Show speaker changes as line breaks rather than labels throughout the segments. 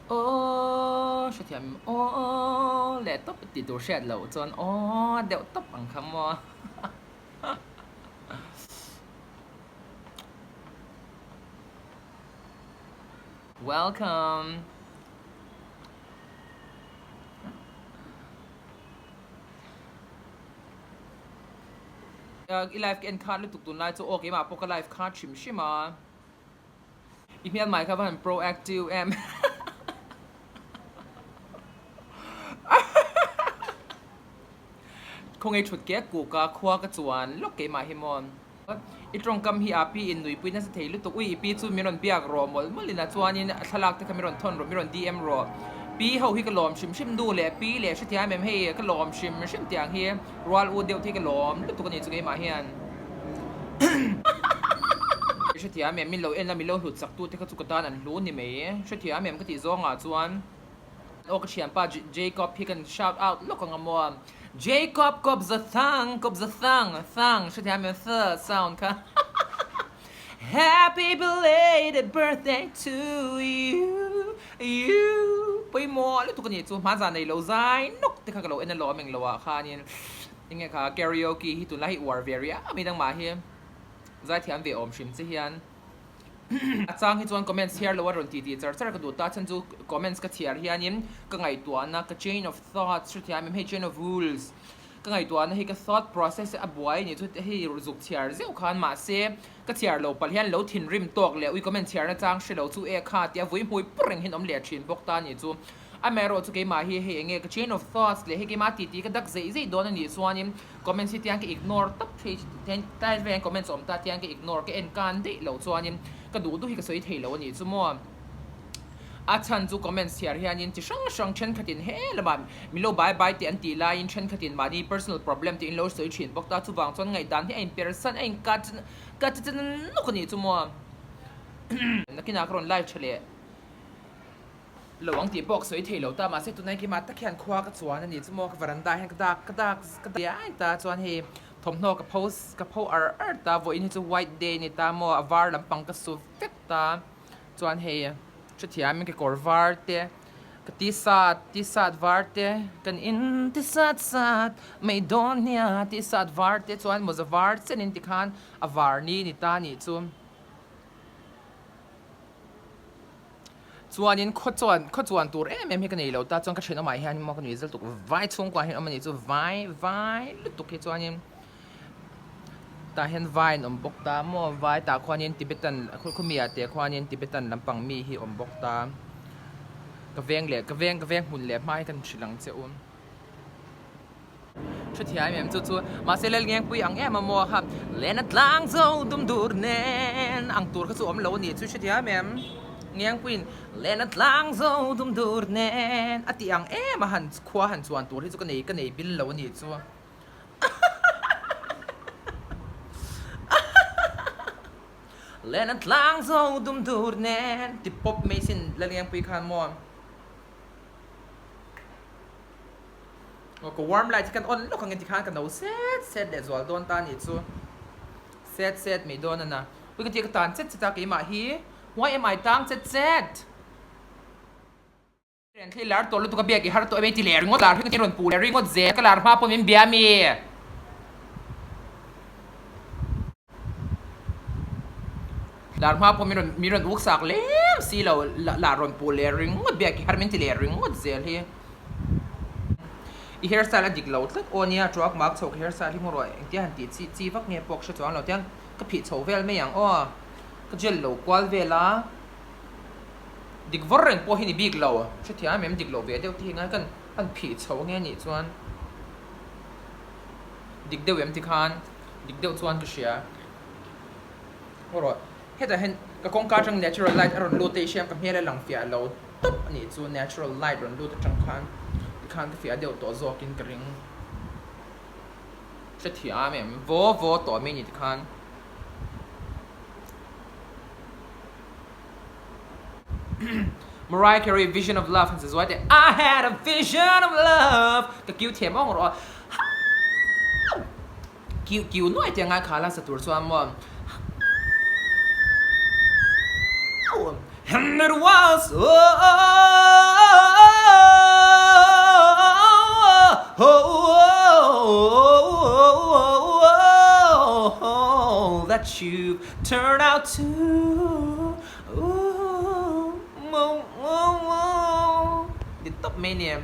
Aw hrethiam aw leh tawp tih tur hriat loh chuan aw deuh tawp ang kha maw. Welcome. I live ka en khat lutuk tunlai chu aw keimah pawh ka live khat hrim hrim a. I hmel mai kha va han proactive em. Khawnge thut kek kuk a khua ka chuan lawk keimah hi maw. I tawngkam hi a pi in nuipui nasa thei lutuk. Ui i pi chu min rawn biak rawh mawlh mawlh in a chuanin a thlalak te kha min rawn thawn rawh min rawn DM rawh. Pi ho hi ka lawm hrim hrim nu leh pi leh hrethiam em hei ka lawm hrim hrim tiang hi rual u deuh te hi ka lawm lutuk a ni chu keimah hian. Hrethiam em min lo en a min lo hlut chak tu te kha chu ka tan an hlu ni mai. Hrethiam em ka tih zawngah chuan. Aw ka thianpa Jacob hi kan shout out lawk ang a maw. Jacob kawp za thang kawp za thang thang hrethiam em th sound kha Happy belated birthday to you you pawimawh lutuk a nih chu hma zan nei lo zai nawk te kha ka lo en a lawm eng lo ah khanin enge kha karaoke hi tunlai hi uar ve riau mai dangmah hi zaithiam ve awm hrim che hian. A chang hi chuan comments chhiar lo a rawn ti tih char char ka duh ta, chhan chu comments ka chhiar hianin ka ngaihtuahna ka chain of thoughts hrethiam em hei chain of rules ka ngaihtuahna hi ka thought process a buai anih chu hei zuk chhiar zeuh khan mahse ka chhiar lo palh hian lo thinrim tawk leh ui comment chhiarna chang hre lo chu e kha tia vui hmui pur reng hian awm leh thin bawk ta anih chu. Amaherawh chu keimah hi hei enge ka chain of thoughts leh hei keimah tih tih ka dak zeih zeih dawn anih chuanin comments hi tiang ka ignore tawp thei tlai velah comments awm ta tiang ka ignore ka en kan daih loh chuanin ka duh duh hi ka sawi thei lo anih chu maw. A chhan chu comments chhiar hianin chi hrang hrang thenkhatin he lamah min lo bai bai teh an tih laiin thenkhatin mahni personal problem tih in lo sawi thin bawk ta chuvang chuan ngaihdan hi a inpersan a in cut cut nawk anih chu maw. Nakinah ka rawn live tha leh. Lo ang tih pawh ka sawi thei lo ta, mahse tunah keimah tak hian khua ka chuan a nih chu maw, ka veranda hian ka dak ka dak ka diai ta chuan hei thawmhnaw ka pho ka pho ar ar ta, vawiin hi chu white day a ni ta maw, a var lampang ka su vek ta, chuan hei hrethiam in kekawr var te ka t-shirt t-shirt var te kan in t-shirt sat mai dawn nia t-shirt var te chuan mawza var chen in tikhan a var ni a ni ta a nih chu. Chuanin khaw chuan khaw chuan tur em em hi ka nei lo ta chuan ka thenawmah hian maw ka nui zel tuk vai chhungkua hian awm a nih chu vai vai lutuk hi chuanin tah hian vai an awm bawk ta maw vai tah khuanin Tibetan khawmi ah te khuanin Tibetan lampang mi hi awm bawk ta ka veng leh ka veng ka veng hmun leh hma hi ka hrilh ang che u. Hrethiam em chu chu mahse Lalngengpui ang em a maw kha Lena tlang zo dum dur nen ang tur kha chu awm lo a ni chu hrethiam em Ngengpuiin Lena tlang zo dum dur nen a tih ang em a han khua han chuan tur hi chu ka nei ka nei bil lo a ni chu Lena tlang zo dum dur nen ti pawp mai sin Lalngengpui khan maw. Aw ka warm light hi kan on lawk ang e tikhan ka no set set leh zual dawn ta anih chu set set mai dawn a na ui ka tia ka tan chet chet a keimah hi why am I tang chet chet Rian thli lar tawh lutuk a biak i har tawh em ei ti leh ringawt lar hi ka rawn puh leh ringawt zel ka lar hma pawh min bia mi. Lar hma pawh min rawn min rawn uk sak lem si lo la rawn puh leh ringawt biak i har min ti leh ringawt zel hi. I hair style a dik lo tlat aw nia truak mak chho ka hair style hi hmu rawh engtia han tih chi chi vak nge pawh ka hre chuang lo tiang ka phih chho vel mai ang aw ka gel lo kual vel a dik vawr reng pawh hi ni bik lo hrethiam em dik loh ve deuh te hi ngai kan han phih chho nge nih chuan dik deuh em tikhan dik deuh chuan ka hria. Aw rawh, hetah hian ka kawngka atang natural light a rawn lut a i hriam ka hmel a lang fiah lo tawp a nih chu natural light rawn lut atang khan tikhan ka fiah deuh tawh zawkin ka ring hrethiam em vaw vaw tawh mai ni tikhan. Mariah Carey Vision of Love han sa zuai teh I had a vision of love ka kiu thiam awng rawh a Kiu kiu nuai te ngai kha la sa tur chuan maw And it was oh. what you turn out to Ooh oh oh oh Ni tawp mai nia.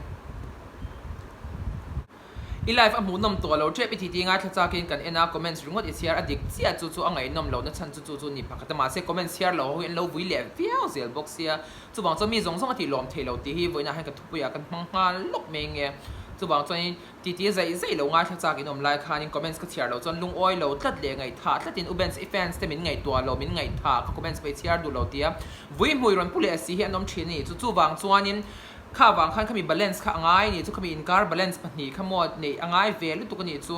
I live a hmuhnawm tawh lo tep i ti ti ngaithla chakin kan en a, comments ringawt i chhiar a dik chiah chu chu a ngaihnawm lohna chhan chu chu chu ni pakhat a mahse comments chhiar lo ho hi an lo vui leh viau zel bawk sia chuvang chuan mi zawng zawng a tih lawm thei lo tih hi vawiinah hian ka thupuiah kan hmang nghal lawk mai nge chuvang chuanin ti ti zaih zaih lo ngaithla chak in awm lai khanin comments ka chhiar loh chuan lungawi lo tlat leh ngaihthah tlatin u Benz i fans te min ngaihtuah lo min ngaihthah ka comments pawh i chhiar duh lo tia vui hmui rawn pu leh si hi an awm thin a ni chu chuvang chuanin Kha vang khan khami balance kha a ngai a nih chu, khami inkar balance pahnih kha maw neih a ngai ve lutuk a nih chu.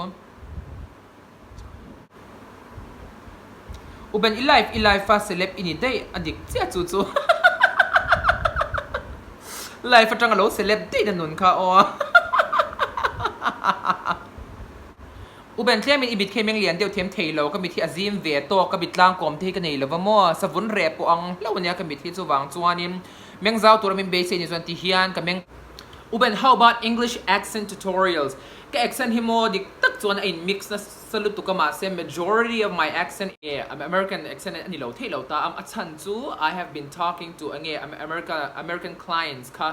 U Ben i life i life a celeb i ni daih a dik chiah chu chu life atang a lo celeb daih na nun kha aw. U Ben tlemin i mit khi meng lian deuh thiam thei lo, ka mit hi a zim ve tawk, ka mit tlangkawm te hi ka nei lova maw, savun reh pawh ang hlauh a nia ka mit hi chuvang chuanin meng zau tura min beisei ni chuan ti hian ka meng U Ben how about English accent tutorials? Ka accent hi maw dik tak chuan a in mix nasa lutuk a mahse majority of my accent nge American accent a ni lo theih lo ta a, a chhan chu I have been talking to enge America American clients kha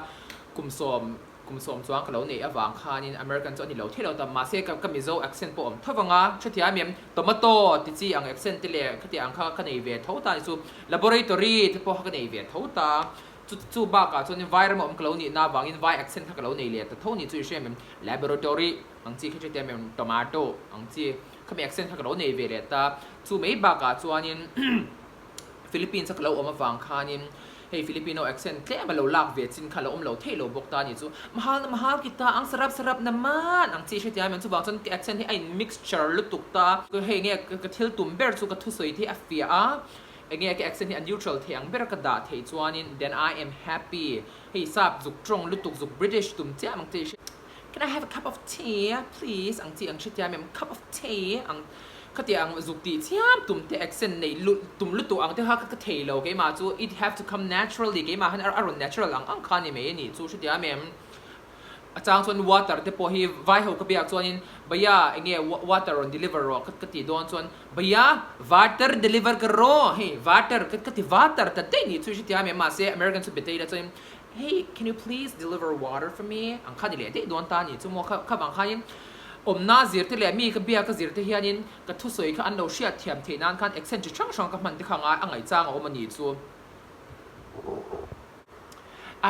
kum sawm Kum sawm chuan ka lo neih avang khanin American chu a ni lo thei lo ta, mahse ka ka Mizo accent pawh a awm tho vang a, hrethiam em? Tomato ti chi ang accent te leh khatiang ang kha ka nei ve tho ta a ni chu, laboratory te pawh kha ka nei ve tho ta, chu chu bakah chuanin vai rama awm ka lo nihna avangin vai accent kha ka lo nei leh ta tho ni chu i hre em? Laboratory ang chi kha hrethiam em? Tomato ang chi khami accent kha ka lo nei ve leh ta, chu mai bakah chuanin Philippines a ka lo awm avang khanin hei Filipino accent tlem a lo lak ve chin kha a lo awm lo theih lo bawk ta a ni chu. Mahal na mahal kita ang sarap sarap naman ang chi hretia mai chuvang chuan ka accent hi a in mixture lutuk ta. Hei nge ka thil tum ber chu ka thusawi te hi a fiah a, enge ka accent hi a neutral thei ang ber a ka dah theih chuanin then I am happy. Hei sap zuk tawng lutuk zuk British tum chiah ang chi Can I have a cup of tea please ang chi ang hretia mai cup of tea ang Khati ang zuk tih chiam tum te accent nei tum lutuk ang te kha ka thei lo keimah chu it have to come naturally keimah han a rawn natural ang ang kha ni mai a nih chu hretia em a chang chuan water te pawh hi vai ho ka biak chuanin bhaiya enge water rawn deliver rawh ka tih dawn chuan bhaiya water deliver ka rawh hei water ka ti water ta daih nih chu hretia em mahse American chu be ta ila chuanin Hey, can you please deliver water for me? Ang kha ni leh daih dawn ta a nih chu maw? Kha vang khanin awmna zir te leh mi ka bia ka zir te hianin ka thusawi kha an lo hriat thiam theih nan khan accent chi hrang hrang ka hman te kha ngai a ngaihchang a awm a nih chu.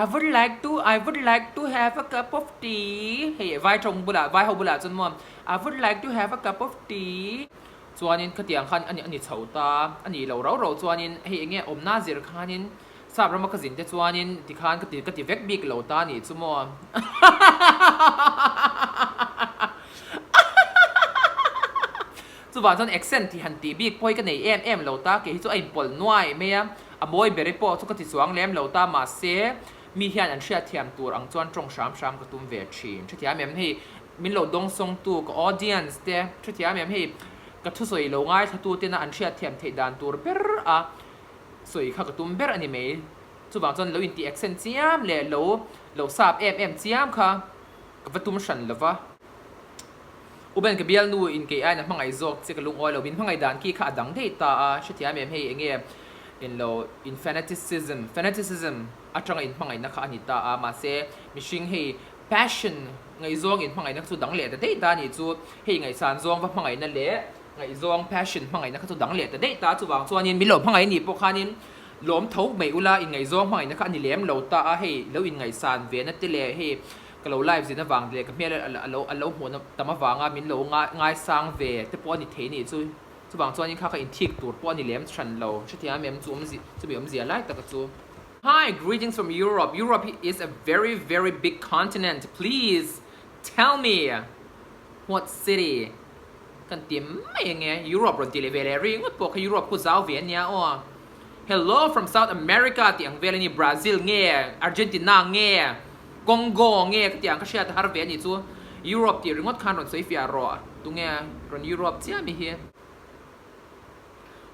I would like to, I would like to have a cup of tea. Hei vai tawng bulah, vai ho bulah chuan maw, I would like to have a cup of tea. Chuanin khatiang khan a ni chho ta a nih loh rau rau chuanin hei enge awmna zir khanin Sap rama ka zin te chuanin tikhan ka ti ka ti vek bik lo ta nih chu maw. Chuvang chuan accent tih han tih bik pawh hi ka nei em em lo ta, kei hi chu a inpawlh nuai mai a, a mawi ber i pawh chu ka ti chuang lem lo ta, mahse mi hian an hriatthiam tur ang chuan tawng hram hram ka tum ve thin. Hrethiam em hei min lo dawngsawngtu ka audience te hrethiam em hei ka thusawi lo ngaithlatu tena an hriatthiam theih dan tur ber a Sawi kha ka tum ber a ni mai. Chuvang chuan lo intih accent chiam leh lo lo sap em em chiam kha ka va tum hran lo va. U Ben ka bialnu in kei aiin a hmangaih zawk che ka lungawi lo. Min hmangaih dan khi kha a dang daih ta a, hrethiam em hei enge in lo in fanaticism, fanaticism atanga in hmangaihna kha a ni ta a, mahse mihring hei passion ngaihzawng in hmangaihna kha chu dang leh ta daih ta a nih chu. Hei ngaihsan zawng va hmangaihna leh Ngaihzawng, passion, hmangaihna kha chu dang leh ta daih ta, chuvang chuanin min lo hmangaih nih pawh khanin lawm tho mai ula, inngaihzawng hmangaihna kha a ni lem lo ta a, hei lo inngaihsan ve na te leh hei ka lo live zin avang leh ka hmel a lo a lo hmuhna tam avanga min lo ngaisang ve te pawh a ni thei nih chu, chuvang chuanin kha ka inthik tur pawh a ni lem hran lo, hrethiam em chu awmzia chumi awmzia lai taka chu. Hi, greetings from Europe, Europe is a very very big continent, please tell me what city? Kan ti mai ange, Europe rawn ti leh ve leh ringawt pawh kha Europe khu zau ve ania aw. Hello from South America tih ang vel ani, Brazil nge, Argentina nge, Congo nge ka tih ang kha hriat a har ve anih chu. Europe tih ringawt khan rawn sawi fiah rawh, tunge rawn Europe chiah mi hi.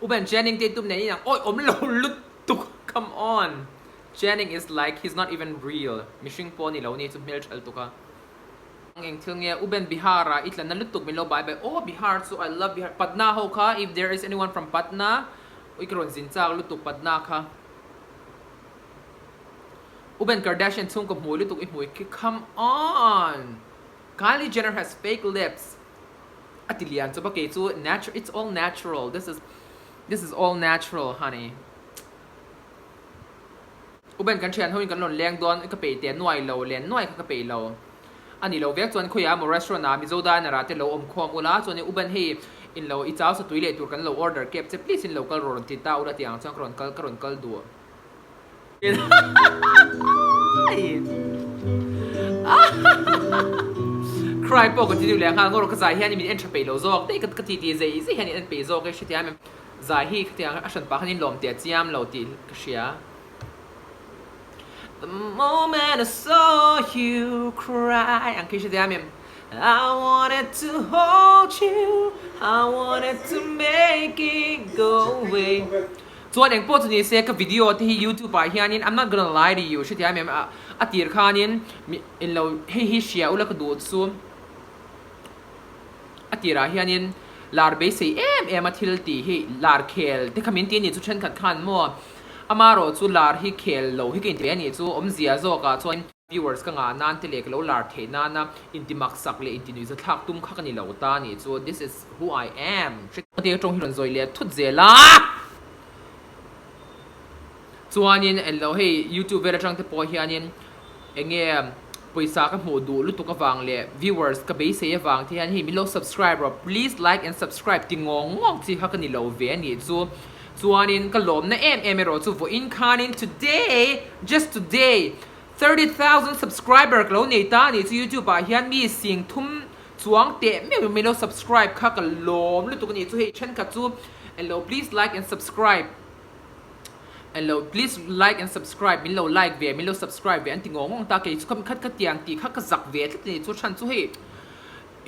U Ben Channing te tum nen in ang awi awm lo lutuk come on Channing is like he's not even real mihring pawh ani lo ni chu hmeltha lutuk a. Eng thil nge U Ben Bihar ah i tlanna lutuk min lo bai bai aw Bihar chu I love Bihar Patna ho kha if there is anyone from Patna ui ka rawn zin chak lutuk Patna kha U Ben Kardashian chhungkaw hmui lutuk i hmui khi come on Kylie Jenner has fake lips a ti lian chawp a kei chu natural it's all natural this is this is all natural honey. U Ben kan thian hoin kan rawn leng dawn ka peih teh nuai lo len nuai kha ka peih lo a ni lo vek chuan khawiah emaw restaurant ah Mizo diner ah te lo awm khawm ula chuan U Ben hei in lo i chau sa tui leh tur kan lo order kep che please in lo kal rawh rawn ti ta ula tiang chuan ka rawn kal ka rawn kal duh. Cry pawh ka ti deuh leh nghal ngawr ka zai hian min en tha peih lo zawk daih ka ti ti zei zei hian in en peih zawk e hrethiam em. Zai hi khatiang a hran pah khan in lawm teh chiam lo tih ka hria. The moment I saw you cry ang khi hrethiam em. I wanted to hold you, I wanted to make it go away. Chuan eng pawh chu ni se ka video te hi youtube ah hianin I'm not gonna lie to you hrethiam em a tir khanin in lo hei hi hria ula ka duh chu. A tirah hianin lar beisei em em a thil tih hi lar khel te kha min ti a nih chu thenkhat khan maw amarawh chu lar hi khel lo hi ka inti ve a nih chu awmzia zawkah chuan viewers ka ngah nan te leh ka lo lar theih nana inti maksak leh inti nuihza thlak tum kha ka ni lo ta a nih chu this is who I am hre tawng hi rawn zawi leh thut zel a chuanin englo hei youtube vel atang te pawh hianin Enge pawisa ka hmuh duh lutuk avang leh viewers ka beisei avang te hian hei min lo subscribe rawh please like and subscribe ti ngawng ngawng chi kha ka ni lo ve a nih chu. Chuanin ka lawmna em em erawh chu vawiin khanin today just today 30,000 subscriber ka lo nei ta a nih chu youtube ah hian mi sing thum chuang teh meuh in min lo subscribe kha ka lawm lutuk a nih chu hei thenkhat chu elo please like and subscribe. Hello please like and subscribe min lo like ve min lo subscribe ve an ti ngawng ngawng ta kei chu kha khat ka tiang tih kha ka zak ve tlat a ni chu chhan chu hei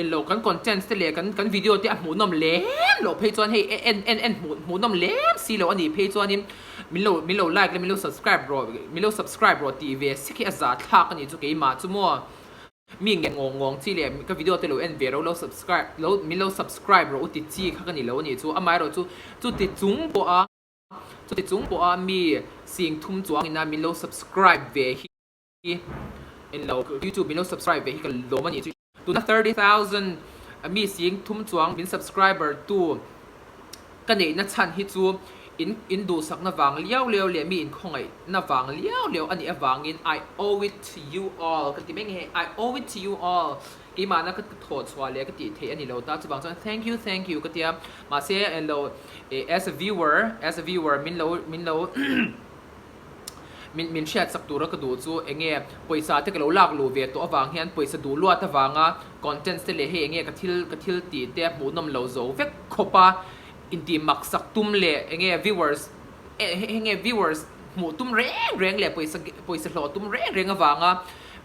ilo kan contents te leh kan kan video te a hmuhnawm lem loh phei chuan hei en en en hmuh hmuhnawm lem si loh a nih phei chuanin min lo min lo like leh min lo subscribe rawh min lo subscribe rawh tih ve sek hi a za thlak a nih chu keimah chu maw. Mi nge ngawng ngawng chi leh ka video te lo en ve ro lo subscribe lo min lo subscribe rawh u ti chi kha ka ni lo a nih chu amaherawh chu chuti chung pawh a Chuti chung pawha mi sing thum chuang ina min lo subscribe ve hi en lo YouTube min lo subscribe ve hi ka lawm a nih chu. Tuna 30,000 mi sing thum chuang min subscriber tu ka neihna chhan hi chu in in duhsakna vang liau liau leh mi in khawngaihna vang liau liau a nih avangin I owe it to you all ka ti mai nge I owe it to you all. Keimahna ka thawh chhuah leh ka tih theih a ni lo ta, chuvang chuan thank you thank you ka tia, mahse eng lo as a viewer as a viewer min lo min lo min min hriat sak tura ka duh chu eng nge pawisa te ka lo lak luh ve tawh avang hian pawisa duh luat avanga contents te leh hei eng nge ka thil ka thil tih te hmuhnawm lo zo vek khawp a intih mak sak tum leh eng nge viewers heng nge viewers hmuh tum reng reng leh pawisa pawisa hlawh tum reng reng avanga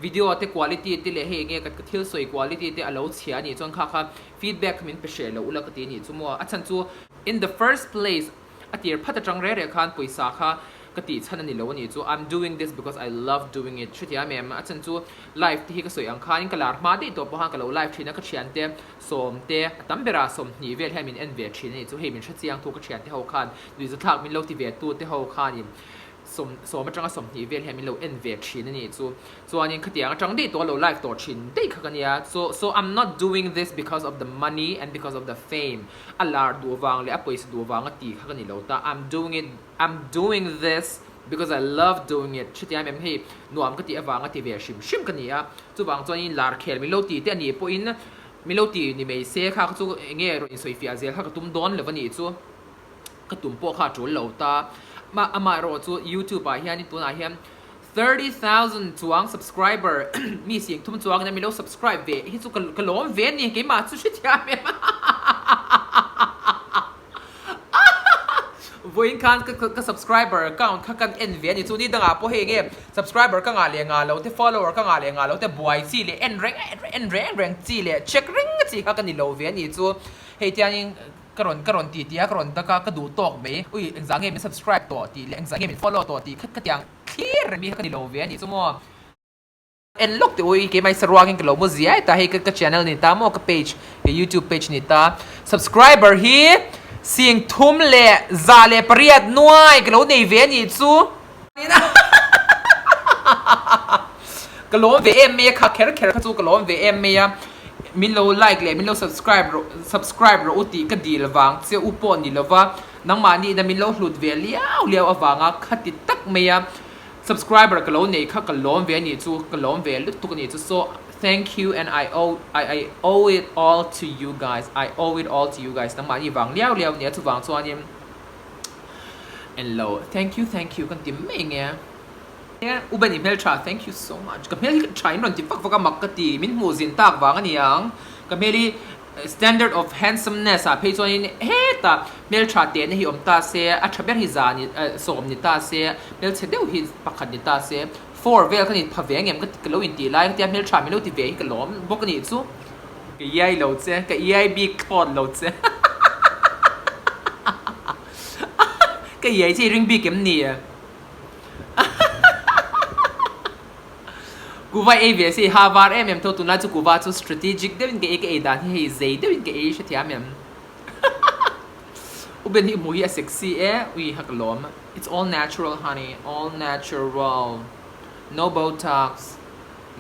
Video te quality te leh hei enge ka thil sawi quality te a lo chhia a nih chuan kha kha feedback kha min pe hreh lo ula ka ti a nih chu maw. A chhan chu in the first place a tir phat atang reh reh khan pawisa kha ka tih chhan a ni lo a nih chu. I'm doing this because I love doing it hrethiam em? A chhan chu live te hi ka sawi ang khanin ka lar hma daih tawh pawh khan ka lo live thin a, ka thian te sawm te a tam berah 20 vel hian min en ve thin a nih chu. Hei min hrechiang thu ka thian te ho khan nuihzathlak min lo ti ve tu te ho khanin 10 atanga 20 vel hian min lo en ve thin a nih chu. Chuanin khatiang atang daih tawh a lo live tawh thin daih kha ka nia. So so I'm not doing this because of the money and because of the fame. A lar duh vang leh a pawisa duh vanga ti kha ka ni lo ta. I'm doing it I'm doing this because I love doing it. Hetiang em em hei nuam ka tih avanga ti ve hrim hrim ka ni a. Chuvang chuanin lar khel min lo ti te a nih pawhin min lo ti ni mai se kha kha chu enge rawn insawifiah zel kha ka tum dawn lo a nih chu. Ka tum pawh kha a tul lo ta. Amah erawh chu YouTube ah hianin tunah hian 30,000 chuang subscriber mi sing thum chuangin a mi lo subscribe ve hi chu ka lawm ve a ni keimah chu hrethiam em Vawiin khan ka subscriber account kha kan en ve a ni chu ni dangah pawh hei enge subscriber ka ngah leh ngah lo te follower ka ngah leh ngah lo te buai chi leh en reng en reng reng chi leh check reng chi kha ka ni lo ve a ni chu hei tiangin Ka rawn ka rawn ti ti a, ka rawn dak a, ka duh tawk mai. Ui, engzah nge min subscribe tawh tih leh engzah nge min follow tawh tih kha ka tiang thlir reng mi kha ka ni lo ve a nih chu maw. En lawk teh u i keimah i saruakin ka lo mu ziai ta hei ka channel ni ta maw ka page ka youtube page ni ta subscriber hi 3108 nuai ka lo nei ve anih chu ka lawm ve em mai a kha kher kher kha chu ka lawm ve em mai a min lo like leh min lo subscribe rawh subscribe rawh u tih ka dil vang che u pawh ni lova nangmahni ina min lo hlut ve liau liau avanga khati tak mai a Subscriber ka lo nei kha ka lawm ve anih chu ka lawm ve lutuk anih chu so thank you and I owe I I owe it all to you guys I owe it all to you guys nangmahni vang liau liau ania chuvang chuanin enlo thank you thank you kan ti mai nge U Ben i hmeltha thank you so much ka hmel hi ka tha in rawn ti vak vak a mak ka ti min hmuh zin tak vang aniang ka hmel hi Standard of handsomeness ah phei chuanin hetah hmeltha tehna hi awm ta se, a tha ber hi za ni sawm ni ta se, hmelchhe deuh hi pakhat ni ta se, four vel kha ni pha ve angem ka ka lo intih lai ka tia hmeltha min lo ti ve hi ka lawm bawk a nih chu. Ka iai lo che, ka iai bik thlawt lo che. Ka iai che i ring bik em ni? Kuva ei ve se i ha var em em tho tunlai chu kuva chu strategic deuhin ka ei ka ei dan hi hei zei deuhin ka ei hrethiam em U Ben hi hmuh hi a sexy e ui ha ka lawm it's all natural honey all natural no botox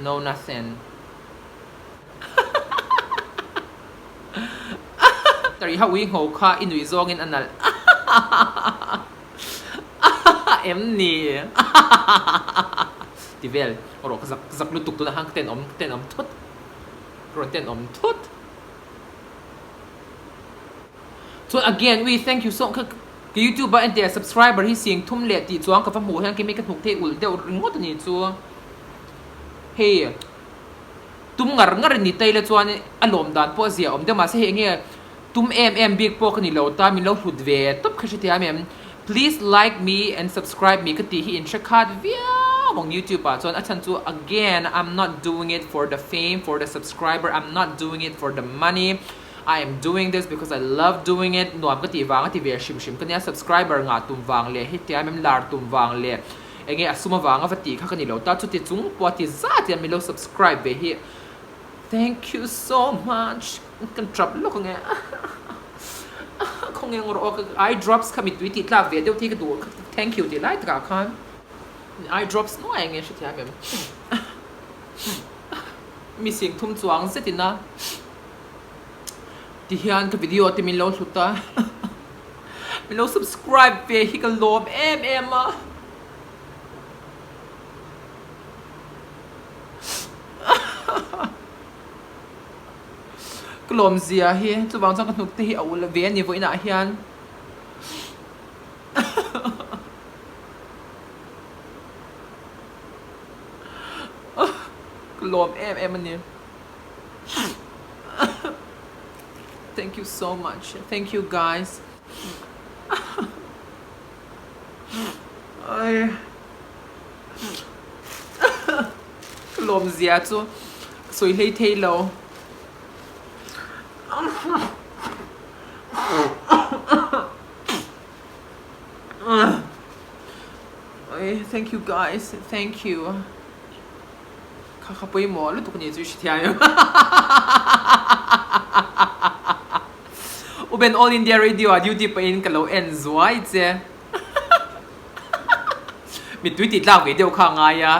no nothing Tari ha ui ngho kha i nuih zawngin a nalh Em ni? Ti vel rawh ka zak zak lutuk tunah khan ka tenawm ka tenawm thut ka rawn tenawm thut. Chuan again ui thank you so ka ka youtube a entir subscriber hi sing thum leh tih chuang ka va hmuh hian keimah hi ka hnuk thei ulh deuh ringawt a ni chu hei tum ngar ngar in ni ta ila chuan a lawm dan pawh a zia awm deuh mahse hei enge Tum em em bik pawh ka ni lo ta, min lo hlut ve tawp kha hrethiam em? Please like me and subscribe me ka tih hi in hre khat viau ang YouTube ah chuan a chhan chu again I'm not doing it for the fame for the subscriber I'm not doing it for the money I am doing this because I love doing it nuam ka tih vang a ti ve hrim hrim ka nia subscriber ngah tum vang leh hetiam em lar tum vang leh enge a sum avanga va tih kha ka ni lo ta chuti chung pawh a ti zat hian min lo subscribe ve hi Thank you so much kan trap lawk ange khawnge ang rawh aw eye drops kha mittui tih tlak ve deuh te hi ka duh thank you tih lai takah khan eye drops nuai ange hrethiam em mi sing thum chuang zet ina ti hian ka video te min lo hlut a min lo subscribe ve hi ka lawm em em a. Ka lawm zia hi chuvang chuan ka hnuk te hi a ul ve a ni vawiinah hian ka lawm em em a ni thank you so much thank you guys. Ka lawm zia chu ka sawi hlei thei lo. Thank you guys, thank you. Kha kha pawimawh lutuk ni chu i hrethiam em? U Ben All India Radio ah duty pahin ka lo en zuai che. Mittui tih tlak ve deuh kha a ngai a.